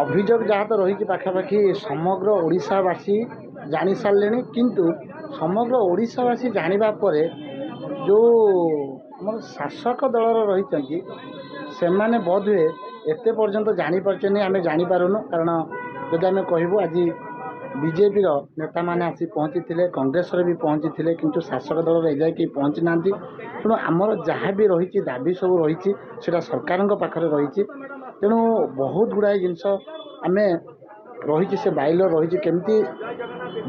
ଅଭିଯୋଗ ଯାହା ତ ରହିଛି, ପାଖାପାଖି ସମଗ୍ର ଓଡ଼ିଶାବାସୀ ଜାଣିସାରିଲେଣି। କିନ୍ତୁ ସମଗ୍ର ଓଡ଼ିଶାବାସୀ ଜାଣିବା ପରେ ଯେଉଁ ଆମର ଶାସକ ଦଳର ରହିଛନ୍ତି, ସେମାନେ ବୋଧହୁଏ ଏତେ ପର୍ଯ୍ୟନ୍ତ ଜାଣିପାରୁଛନ୍ତି, ଆମେ ଜାଣିପାରୁନୁ। କାରଣ ଯଦି ଆମେ କହିବୁ, ଆଜି ବିଜେପିର ନେତାମାନେ ଆସି ପହଞ୍ଚିଥିଲେ, କଂଗ୍ରେସର ବି ପହଞ୍ଚିଥିଲେ, କିନ୍ତୁ ଶାସକ ଦଳର ଏଯାଏ କେହି ପହଞ୍ଚି ନାହାନ୍ତି। ତେଣୁ ଆମର ଯାହା ବି ରହିଛି, ଦାବି ସବୁ ରହିଛି, ସେଇଟା ସରକାରଙ୍କ ପାଖରେ ରହିଛି। ତେଣୁ ବହୁତ ଗୁଡ଼ାଏ ଜିନିଷ ଆମେ ରହିଛି, ସେ ବାଇଲ ରହିଛି, କେମିତି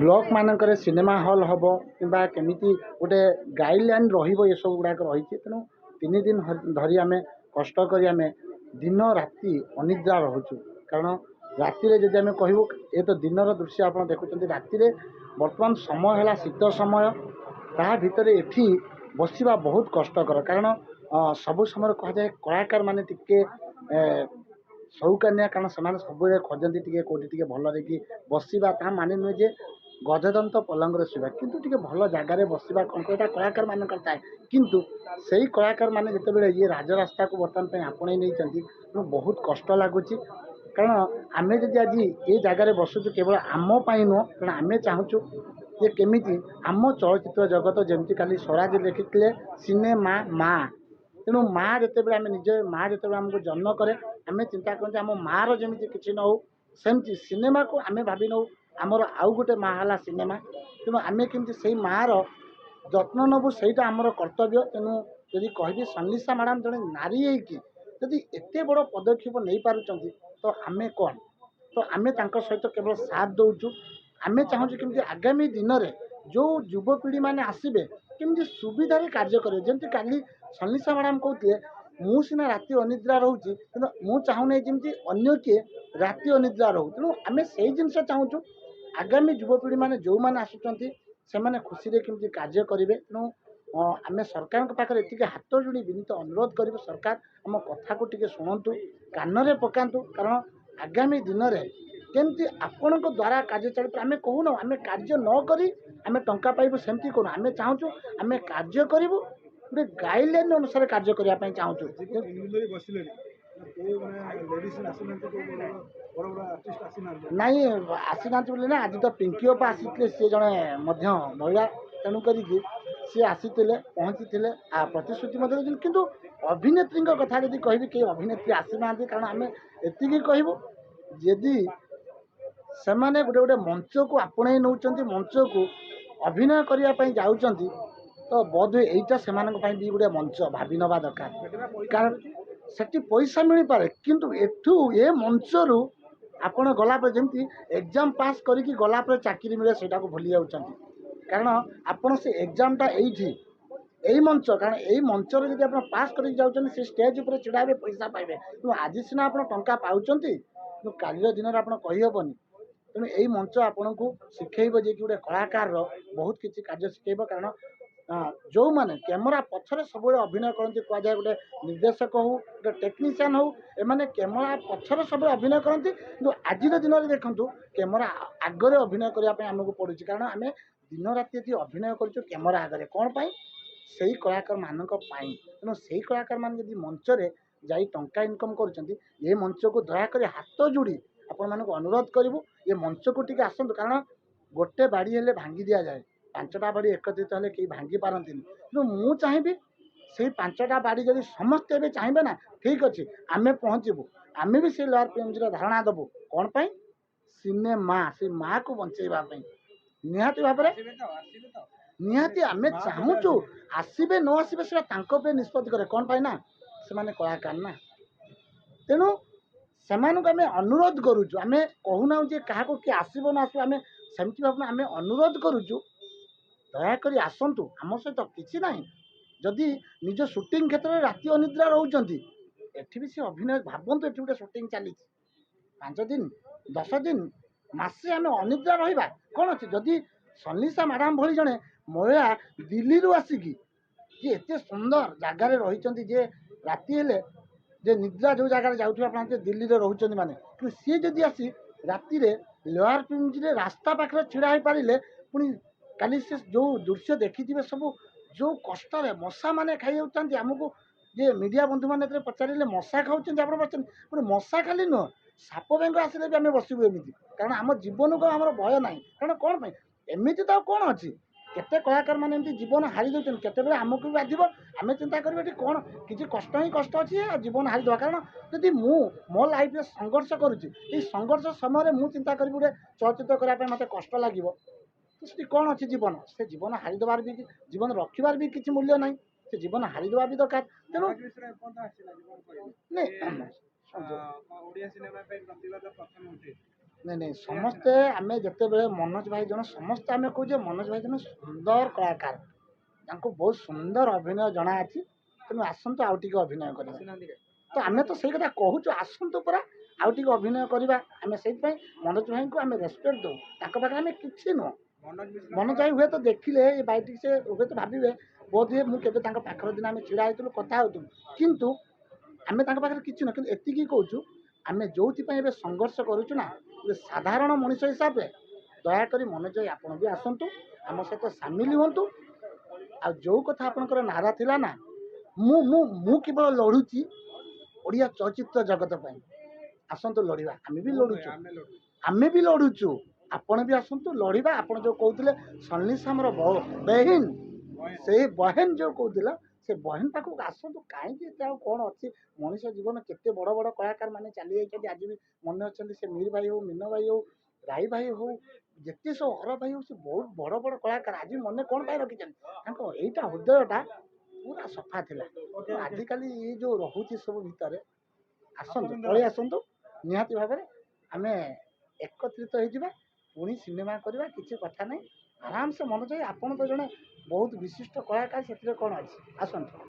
ବ୍ଲକ୍ ମାନଙ୍କରେ ସିନେମା ହଲ୍ ହେବ କିମ୍ବା କେମିତି ଗୋଟେ ଗାଇଡ଼ଲାଇନ୍ ରହିବ, ଏସବୁ ଗୁଡ଼ାକ ରହିଛି। ତେଣୁ 3 ଦିନ ଧରି ଆମେ କଷ୍ଟ କରି ଆମେ ଦିନ ରାତି ଅନିଦ୍ରା ରହୁଛୁ। କାରଣ ରାତିରେ ଯଦି ଆମେ କହିବୁ, ଏ ତ ଦିନର ଦୃଶ୍ୟ ଆପଣ ଦେଖୁଛନ୍ତି। ରାତିରେ ବର୍ତ୍ତମାନ ସମୟ ହେଲା ଶୀତ ସମୟ, ତାହା ଭିତରେ ଏଠି ବସିବା ବହୁତ କଷ୍ଟକର। କାରଣ ସବୁ ସମୟରେ କୁହାଯାଏ କଳାକାରମାନେ ଟିକେ ସଉକାନିଆ, କାରଣ ସେମାନେ ସବୁବେଳେ ଖୋଜନ୍ତି ଟିକେ କେଉଁଠି ଟିକେ ଭଲରେ କି ବସିବା। ତାହା ମାନେ ନୁହେଁ ଯେ ଗଜଦନ୍ତ ପଲଙ୍କରେ ଶୋଇବା, କିନ୍ତୁ ଟିକେ ଭଲ ଜାଗାରେ ବସିବା କ'ଣ ଏଇଟା କଳାକାରମାନଙ୍କର ଥାଏ। କିନ୍ତୁ ସେଇ କଳାକାରମାନେ ଯେତେବେଳେ ଇଏ ରାଜରାସ୍ତାକୁ ବର୍ତ୍ତମାନ ପାଇଁ ଆପଣେଇ ନେଇଛନ୍ତି, ତେଣୁ ବହୁତ କଷ୍ଟ ଲାଗୁଛି। କାରଣ ଆମେ ଯଦି ଆଜି ଏ ଜାଗାରେ ବସୁଛୁ, କେବଳ ଆମ ପାଇଁ ନୁହଁ, କାରଣ ଆମେ ଚାହୁଁଛୁ ଯେ କେମିତି ଆମ ଚଳଚ୍ଚିତ୍ର ଜଗତ, ଯେମିତି କାଲି ସ୍ୱରାଜ ଲେଖିଥିଲେ, ସିନେମା ମା। ତେଣୁ ମା ଯେତେବେଳେ, ଆମେ ନିଜେ ମା ଯେତେବେଳେ ଆମକୁ ଜନ୍ମ କରେ, ଆମେ ଚିନ୍ତା କରନ୍ତି ଆମ ମାଆର ଯେମିତି କିଛି ନ ହଉ, ସେମିତି ସିନେମାକୁ ଆମେ ଭାବି ନେଉ ଆମର ଆଉ ଗୋଟେ ମା ହେଲା ସିନେମା। ତେଣୁ ଆମେ କେମିତି ସେଇ ମାଆର ଯତ୍ନ ନେବୁ, ସେଇଟା ଆମର କର୍ତ୍ତବ୍ୟ। ତେଣୁ ଯଦି କହିବି, ସନ୍ନିସା ମ୍ୟାଡ଼ାମ୍ ଜଣେ ନାରୀ ହେଇକି ଯଦି ଏତେ ବଡ଼ ପଦକ୍ଷେପ ନେଇପାରୁଛନ୍ତି, ତ ଆମେ କ'ଣ? ତ ଆମେ ତାଙ୍କ ସହିତ କେବଳ ସାଥ ଦେଉଛୁ। ଆମେ ଚାହୁଁଛୁ କେମିତି ଆଗାମୀ ଦିନରେ ଯେଉଁ ଯୁବପିଢ଼ିମାନେ ଆସିବେ, କେମିତି ସୁବିଧାରେ କାର୍ଯ୍ୟ କରିବେ। ଯେମିତି କାଲି ସନ୍ନିସା ମ୍ୟାଡ଼ାମ୍ କହୁଥିଲେ, ମୁଁ ସିନା ରାତି ଅନିଦ୍ରା ରହୁଛି, କିନ୍ତୁ ମୁଁ ଚାହୁଁନାହିଁ ଯେମିତି ଅନ୍ୟ କିଏ ରାତି ଅନିଦ୍ରା ରହୁ। ତେଣୁ ଆମେ ସେଇ ଜିନିଷ ଚାହୁଁଛୁ, ଆଗାମୀ ଯୁବପିଢ଼ିମାନେ ଯେଉଁମାନେ ଆସୁଛନ୍ତି, ସେମାନେ ଖୁସିରେ କେମିତି କାର୍ଯ୍ୟ କରିବେ। ତେଣୁ ଆମେ ସରକାରଙ୍କ ପାଖରେ ଏତିକି ହାତ ଯୋଡ଼ି ବିନୀତ ଅନୁରୋଧ କରିବୁ, ସରକାର ଆମ କଥାକୁ ଟିକେ ଶୁଣନ୍ତୁ, କାନରେ ପକାନ୍ତୁ। କାରଣ ଆଗାମୀ ଦିନରେ କେମିତି ଆପଣଙ୍କ ଦ୍ୱାରା କାର୍ଯ୍ୟ ଚାଲିବ। ଆମେ କହୁନୁ ଆମେ କାର୍ଯ୍ୟ ନ କରି ଆମେ ଟଙ୍କା ପାଇବୁ, ସେମିତି କହୁନୁ। ଆମେ ଚାହୁଁଛୁ ଆମେ କାର୍ଯ୍ୟ କରିବୁ, ଗୋଟେ ଗାଇଡ଼ଲାଇନ୍ ଅନୁସାରେ କାର୍ଯ୍ୟ କରିବା ପାଇଁ ଚାହୁଁଛୁ। 3 ଦିନ ଧରି ବସିଲେଣି, କେଉଁ ମାନେ ଲେଡ଼ିଜ୍ ଆସିନାହାନ୍ତି, କେଉଁ ବଡ଼ ବଡ଼ ବଡ଼ ଆର୍ଟିଷ୍ଟ ଆସିନାହାନ୍ତି? ନାଇଁ, ଆସିନାହାନ୍ତି ବୋଲି ନା, ଆଜି ତ ପିଙ୍କି ଅପା ଆସିଥିଲେ। ସିଏ ଜଣେ ମଧ୍ୟ ମହିଳା, ତେଣୁ କରିକି ସିଏ ଆସିଥିଲେ, ପହଞ୍ଚିଥିଲେ, ଆଉ ପ୍ରତିଶ୍ରୁତି ମଧ୍ୟ ଦେଇଛନ୍ତି। କିନ୍ତୁ ଅଭିନେତ୍ରୀଙ୍କ କଥା ଯଦି କହିବି, କେହି ଅଭିନେତ୍ରୀ ଆସିନାହାନ୍ତି। କାରଣ ଆମେ ଏତିକି କହିବୁ, ଯଦି ସେମାନେ ଗୋଟେ ଗୋଟେ ମଞ୍ଚକୁ ଆପଣେଇ ନେଉଛନ୍ତି, ମଞ୍ଚକୁ ଅଭିନୟ କରିବା ପାଇଁ ଯାଉଛନ୍ତି, ତ ବୋଧହୁଏ ଏଇଟା ସେମାନଙ୍କ ପାଇଁ ବି ଗୋଟେ ମଞ୍ଚ ଭାବି ନେବା ଦରକାର। କାରଣ ସେଠି ପଇସା ମିଳିପାରେ, କିନ୍ତୁ ଏଠୁ ଏ ମଞ୍ଚରୁ ଆପଣ ଗଲା ପରେ, ଯେମିତି ଏକ୍ଜାମ୍ ପାସ୍ କରିକି ଗଲା ପରେ ଚାକିରି ମିଳେ, ସେଇଟାକୁ ଭୁଲି ଯାଉଛନ୍ତି। କାରଣ ଆପଣ ସେ ଏକ୍ଜାମ୍ଟା ଏଇଠି ଏଇ ମଞ୍ଚ, କାରଣ ଏଇ ମଞ୍ଚରେ ଯଦି ଆପଣ ପାସ୍ କରିକି ଯାଉଛନ୍ତି, ସେ ଷ୍ଟେଜ୍ ଉପରେ ଛିଡ଼ା ହେବେ, ପଇସା ପାଇବେ। ତେଣୁ ଆଜି ସିନା ଆପଣ ଟଙ୍କା ପାଉଛନ୍ତି, କିନ୍ତୁ କାଲିର ଦିନରେ ଆପଣ କହିହେବନି। ତେଣୁ ଏଇ ମଞ୍ଚ ଆପଣଙ୍କୁ ଶିଖେଇବ ଯେ କି ଗୋଟେ କଳାକାରର ବହୁତ କିଛି କାର୍ଯ୍ୟ ଶିଖେଇବ। କାରଣ ଯେଉଁମାନେ କ୍ୟାମେରା ପଛରେ ସବୁବେଳେ ଅଭିନୟ କରନ୍ତି, କୁହାଯାଏ ଗୋଟେ ନିର୍ଦ୍ଦେଶକ ହଉ, ଗୋଟେ ଟେକ୍ନିସିଆନ୍ ହଉ, ଏମାନେ କ୍ୟାମେରା ପଛରେ ସବୁବେଳେ ଅଭିନୟ କରନ୍ତି। କିନ୍ତୁ ଆଜିର ଦିନରେ ଦେଖନ୍ତୁ, କ୍ୟାମେରା ଆଗରେ ଅଭିନୟ କରିବା ପାଇଁ ଆମକୁ ପଡ଼ୁଛି। କାରଣ ଆମେ ଦିନ ରାତି ଏଠି ଅଭିନୟ କରୁଛୁ କ୍ୟାମେରା ଆଗରେ, କ'ଣ ପାଇଁ? ସେଇ କଳାକାରମାନଙ୍କ ପାଇଁ। ତେଣୁ ସେଇ କଳାକାରମାନେ ଯଦି ମଞ୍ଚରେ ଯାଇ ଟଙ୍କା ଇନକମ୍ କରୁଛନ୍ତି, ଏ ମଞ୍ଚକୁ ଦୟାକରି ହାତ ଯୋଡ଼ି ଆପଣମାନଙ୍କୁ ଅନୁରୋଧ କରିବୁ, ଏ ମଞ୍ଚକୁ ଟିକେ ଆସନ୍ତୁ। କାରଣ ଗୋଟେ ବାଡ଼ି ହେଲେ ଭାଙ୍ଗି ଦିଆଯାଏ, 5ଟା ବାଡ଼ି ଏକତ୍ରିତ ହେଲେ କେହି ଭାଙ୍ଗି ପାରନ୍ତିନି। ତେଣୁ ମୁଁ ଚାହିଁବି, ସେଇ 5ଟା ବାଡ଼ି ଯଦି ସମସ୍ତେ ଏବେ ଚାହିଁବେ ନା, ଠିକ୍ ଅଛି, ଆମେ ପହଞ୍ଚିବୁ, ଆମେ ବି ସେଇ ଲୋୟର ପିଏମ୍ଜିର ଧାରଣା ଦେବୁ। କ'ଣ ପାଇଁ? ସିନେମା, ସେ ମାଆକୁ ବଞ୍ଚେଇବା ପାଇଁ। ନିହାତି ଭାବରେ, ନିହାତି ଆମେ ଚାହୁଁଛୁ। ଆସିବେ ନ ଆସିବେ, ସେଟା ତାଙ୍କ ଉପରେ ନିଷ୍ପତ୍ତି କରେ। କ'ଣ ପାଇଁ ନା ସେମାନେ କଳାକାର ନା। ତେଣୁ ସେମାନଙ୍କୁ ଆମେ ଅନୁରୋଧ କରୁଛୁ। ଆମେ କହୁନାହୁଁ ଯେ କାହାକୁ କିଏ ଆସିବ ନ ଆସିବ, ଆମେ ସେମିତି ଭାବୁନୁ। ଆମେ ଅନୁରୋଧ କରୁଛୁ, ଦୟାକରି ଆସନ୍ତୁ ଆମ ସହିତ। କିଛି ନାହିଁ, ଯଦି ନିଜ ସୁଟିଂ କ୍ଷେତ୍ରରେ ରାତି ଅନିଦ୍ରା ରହୁଛନ୍ତି, ଏଠି ବି ସେ ଅଭିନୟ ଭାବନ୍ତୁ। ଏଠି ଗୋଟେ ସୁଟିଂ ଚାଲିଛି 5 ଦିନ, 10 ଦିନ, ମାସେ ଆମେ ଅନିଦ୍ରା ରହିବା, କ'ଣ ଅଛି? ଯଦି ସନ୍ନିସା ମ୍ୟାଡ଼ାମ୍ ଭଳି ଜଣେ ମହିଳା ଦିଲ୍ଲୀରୁ ଆସିକି, ଯିଏ ଏତେ ସୁନ୍ଦର ଜାଗାରେ ରହିଛନ୍ତି, ଯେ ରାତି ହେଲେ ଯେ ନିଦ୍ରା ଯେଉଁ ଜାଗାରେ ଯାଉଥିବେ ଆପଣ ଜାଣିଥିବେ, ଦିଲ୍ଲୀରେ ରହୁଛନ୍ତି ମାନେ, କିନ୍ତୁ ସିଏ ଯଦି ଆସି ରାତିରେ ଲୋୟାର ପିଏମ୍ଜିରେ ରାସ୍ତା ପାଖରେ ଛିଡ଼ା ହେଇପାରିଲେ, ପୁଣି କାଲି ସେ ଯେଉଁ ଦୃଶ୍ୟ ଦେଖିଥିବେ ସବୁ, ଯେଉଁ କଷ୍ଟରେ ମଶାମାନେ ଖାଇଯାଉଛନ୍ତି ଆମକୁ, ଯେ ମିଡ଼ିଆ ବନ୍ଧୁମାନେ ଯେତେବେଳେ ପଚାରିଲେ, ମଶା ଖାଉଛନ୍ତି ଆପଣ ପଚାରୁଛନ୍ତି, ପୁଣି ମଶା ଖାଲି ନୁହଁ, ସାପ ବେଙ୍ଗ ଆସିଲେ ବି ଆମେ ବସିବୁ ଏମିତି, କାରଣ ଆମ ଜୀବନକୁ ଆମର ଭୟ ନାହିଁ। କାରଣ କ'ଣ ପାଇଁ ଏମିତି ତ ଆଉ କ'ଣ ଅଛି? କେତେ କଳାକାର ମାନେ ଏମିତି ଜୀବନ ହାରି ଦେଉଛନ୍ତି, କେତେବେଳେ ଆମକୁ ବି ବାଧିବ। ଆମେ ଚିନ୍ତା କରିବୁ ଏଠି କ'ଣ କିଛି କଷ୍ଟ ହିଁ କଷ୍ଟ ଅଛି ଆଉ ଜୀବନ ହାରିଦେବା। କାରଣ ଯଦି ମୁଁ ମୋ ଲାଇଫରେ ସଂଘର୍ଷ କରୁଛି, ଏଇ ସଂଘର୍ଷ ସମୟରେ ମୁଁ ଚିନ୍ତା କରିବି ଗୋଟେ ଚଳଚ୍ଚିତ୍ର କରିବା ପାଇଁ ମୋତେ କଷ୍ଟ ଲାଗିବ, ତ ସେଠି କ'ଣ ଅଛି ଜୀବନ? ସେ ଜୀବନ ହାରିଦେବାର ବି, ଜୀବନ ରଖିବାର ବି କିଛି ମୂଲ୍ୟ ନାହିଁ। ସେ ଜୀବନ ହାରିଦେବା ବି ଦରକାର। ତେଣୁ ମନୋଜ ମିଶ୍ର ଏପର୍ଯ୍ୟନ୍ତ ଆସିନାହାନ୍ତି, କଣ କହିବେ? ନାଇଁ, ଓଡ଼ିଆ ସିନେମା ପାଇଁ ପ୍ରତିବାଦ ପ୍ରଥମେ ଉଠେଇଥିଲେ। ନାଇଁ ନାଇଁ, ସମସ୍ତେ ଆମେ ଯେତେବେଳେ ମନୋଜ ଭାଇ ଜଣେ, ସମସ୍ତେ ଆମେ କହୁଛେ ମନୋଜ ଭାଇ ଜଣେ ସୁନ୍ଦର କଳାକାର, ତାଙ୍କୁ ବହୁତ ସୁନ୍ଦର ଅଭିନୟ ଜଣା ଅଛି। ତେଣୁ ଆସନ୍ତୁ ଆଉ ଟିକେ ଅଭିନୟ କରିବା। ଆସିନାହାନ୍ତି କାଇଁ? ତ ଆମେ ତ ସେଇ କଥା କହୁଛୁ, ଆସନ୍ତୁ ପରା ଆଉ ଟିକେ ଅଭିନୟ କରିବା। ଆମେ ସେଇଥିପାଇଁ ମନୋଜ ଭାଇଙ୍କୁ ଆମେ ରେସପେକ୍ଟ ଦେଉ, ତାଙ୍କ ପାଖରେ ଆମେ କିଛି ନୁହଁ। ମନୋଜ ମିଶ୍ର ମନୋଜ ଭାଇ ହୁଏତ ଦେଖିଲେ ଏ ବାଇଟିକି, ସେ ହୁଏତ ଭାବିବେ ବୋଧହୁଏ ମୁଁ କେବେ ତାଙ୍କ ପାଖରେ ଦିନ ଆମେ ଛିଡ଼ା ହେଇଥିଲୁ, କଥା ହେଉଥିଲୁ, କିନ୍ତୁ ଆମେ ତାଙ୍କ ପାଖରେ କିଛି ନୁହଁ। କିନ୍ତୁ ଏତିକି କହୁଛୁ, ଆମେ ଯେଉଁଥିପାଇଁ ଏବେ ସଂଘର୍ଷ କରୁଛୁ ନା, ଗୋଟେ ସାଧାରଣ ମଣିଷ ହିସାବରେ ଦୟାକରି ମନୋଜ ଭାଇ ଆପଣ ବି ଆସନ୍ତୁ, ଆମ ସହିତ ସାମିଲ ହୁଅନ୍ତୁ। ଆଉ ଯେଉଁ କଥା ଆପଣଙ୍କର ନାରା ଥିଲା ନା, ମୁଁ ମୁଁ ମୁଁ କେବଳ ଲଢ଼ୁଛି ଓଡ଼ିଆ ଚଳଚ୍ଚିତ୍ର ଜଗତ ପାଇଁ, ଆସନ୍ତୁ ଲଢ଼ିବା। ଆମେ ବି ଲଢ଼ୁଛୁ, ଆମେ ଲଢୁଛୁ, ଆମେ ବି ଲଢ଼ୁଛୁ, ଆପଣ ବି ଆସନ୍ତୁ ଲଢ଼ିବା। ଆପଣ ଯେଉଁ କହୁଥିଲେ ସନ୍ନିସାମର ବେହିନ, ସେଇ ବହେନ ଯେଉଁ କହୁଥିଲା, ସେ ବହେନ ପାଖକୁ ଆସନ୍ତୁ। କାହିଁକି ଏତେ ଆଉ କ'ଣ ଅଛି? ମଣିଷ ଜୀବନ, କେତେ ବଡ଼ ବଡ଼ କଳାକାର ମାନେ ଚାଲି ଯାଇଛନ୍ତି, ଆଜି ବି ମନେ ଅଛନ୍ତି। ସେ ମୀର ଭାଇ ହଉ, ମୀନ ଭାଇ ହଉ, ରାଇ ଭାଇ ହଉ, ଯେତେ ସବୁ ହର ଭାଇ ହଉ, ସେ ବହୁତ ବଡ଼ ବଡ଼ କଳାକାର ଆଜି ମନେ କ'ଣ ପାଇଁ ରଖିଛନ୍ତି? ତାଙ୍କ ଏଇଟା ହୃଦୟଟା ପୁରା ସଫା ଥିଲା। ଆଜିକାଲି ଏଇ ଯେଉଁ ରହୁଛି ସବୁ ଭିତରେ, ଆସନ୍ତୁ, ପଳେଇ ଆସନ୍ତୁ। ନିହାତି ଭାବରେ ଆମେ ଏକତ୍ରିତ ହେଇଯିବା, ପୁଣି ସିନେମା କରିବା, କିଛି କଥା ନାହିଁ। ଆରାମସେ ମନୋଜ ଭାଇ, ଆପଣ ତ ଜଣେ ବହୁତ ବିଶିଷ୍ଟ କଳାକାର, ସେଥିରେ କ'ଣ ଅଛି, ଆସନ୍ତୁ।